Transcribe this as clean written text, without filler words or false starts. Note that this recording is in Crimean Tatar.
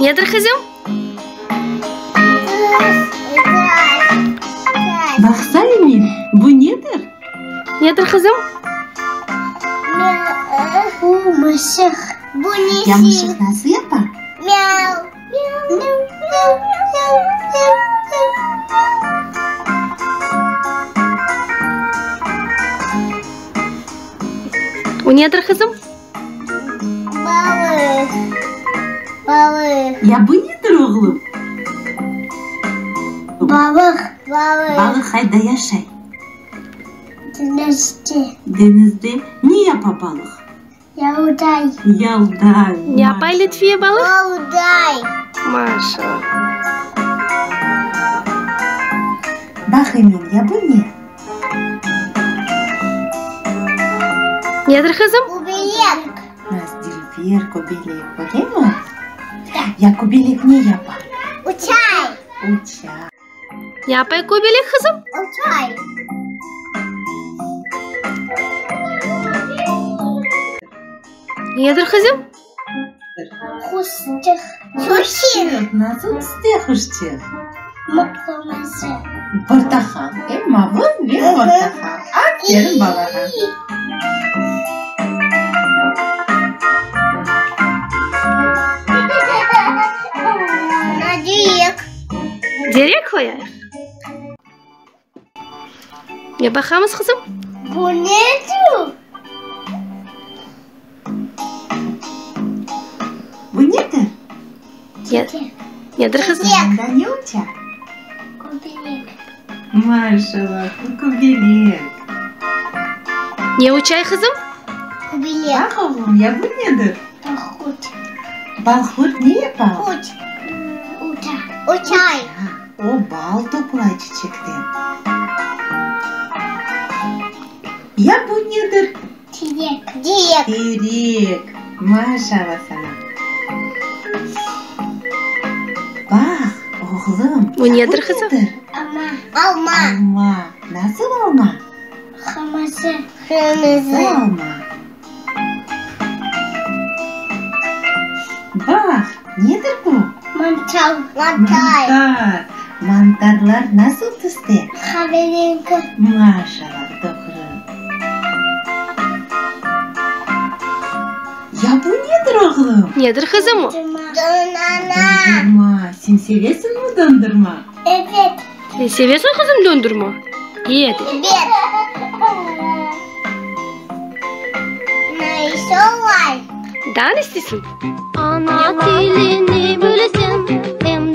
Nedir, qızım? Baqsa, Emil, bu nedir? Nedir, qızım? Bu mışıq. Bu nesi? Ya mışıq nasıl yapa? Miau. Bu nedir, qızım? Balıq. Balıq. Ya bu nedir, oğlum? Balıq. Balıq. Balıq qayda yaşay? Denizde. Denizde. Ne yapa balıq? Yalday. Yalday. Ne yapay, Lütfiye, balıq? Yalday. Maşallah. Baq, Emin, ya bu ne? Nedir, qızım? Köbelek. Nasıl dülber köbelek, öylemi? Ya köbelek ne yapa? Uçay. Uça. Ne yapay köbelek, qızım? Uçay. Nedir, qızım? Quşçıq. Quşçıq. Nasıl tüste quşçıq? Qırmızı. Portaqal. Em mavı ve portaqal. Aferin balağa. Terek. Terek qoyayıq. Ne baqamız, qızım? Bu nedir? Bu nedir? Nedir, qızım? Mında ne uça? Köbelek. Maşallah, bu köbelek. Ne uçay, qızım? Köbelek. Baq, oğlum, ya bu nedir? Balqurt. Balqurt ne yapa? Qurt. Uça. Uçay. O, bal toplay çiçekten. Ya bu nedir? Terek. Terek. Terek. Maşallah saña. Baq, oğlum, Bu nedir, qızım? Alma. Alma. Alma. Nasıl alma? Qırmızı. Qırmızı. Alma. Baq, nedir bu? Mantar. Mantar. Mantar. Mantarlar nasıl tüste? Qaverenki. Maşallah, doğru. Ya bu nedir, oğlum? Nedir, qızım, o? Dondurma. Dondurma. Sen sevesiñmi dondurma? Evet. Sen sevesiñ, qızım, dondurma? Evet. Evet. Olay. Daa ne isteysiñ? Ana tilini bilseñ, em.